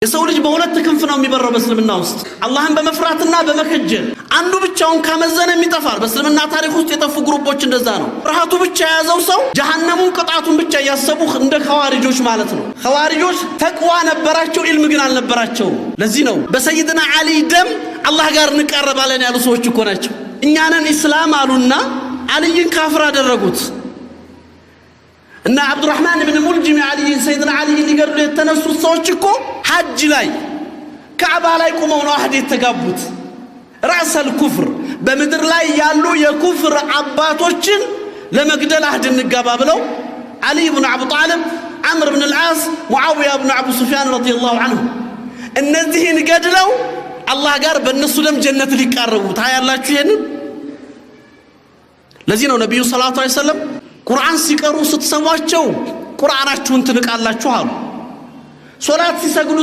የሰው ልጅ በሁለት ክንፍ ነው የሚበረው በእስልምና ውስጥ፣ አላህን በመፍራትና በመከጀል። አንዱ ብቻውን ካመዘነ ይጠፋል። በእስልምና ታሪክ ውስጥ የጠፉ group ኦች እንደዛ ነው። ፍርሃቱ ብቻ የያዘው ሰው ጀሃነሙን ቅጣቱን ብቻ እያሰቡ እንደ ኸዋሪጆች ማለት ነው። ኸዋሪጆች ተቅዋ ነበራቸው፣ ኢልም ግን አልነበራቸውም። ለዚህ ነው በሰይድና ዓሊ ደም አላህ ጋር እንቃረባለን ያሉ ሰዎች እኮ ናቸው። እኛንን ኢስላም አሉና አልይን ካፍር አደረጉት። እና አብዱራህማን ብን ሙልጅም አልይን፣ ሰይድና አልይን ሊገድሉ የተነሱት ሰዎች እኮ ሐጅ ላይ ካዕባ ላይ ቁመው ነው አህድ የተጋቡት። رأس الكفر፣ በምድር ላይ ያሉ የኩፍር አባቶችን ለመግደል አህድ እንጋባ ብለው ዓሊ ብኑ አቡ ጣልብ፣ ዓምር ብን ልዓስ፣ ሙዓውያ ብኑ አቡ ሱፊያን رضي الله عنه እነዚህን ገድለው አላህ ጋር በእነሱ ደም ጀነት ሊቃረቡ ታያላችሁ። ይሄንን ለዚህ ነው ነቢዩ صلى الله عليه وسلم ቁርአን ሲቀሩ ስትሰሟቸው ቁርአናችሁን ትንቃላችሁ አሉ። ሶላት ሲሰግዱ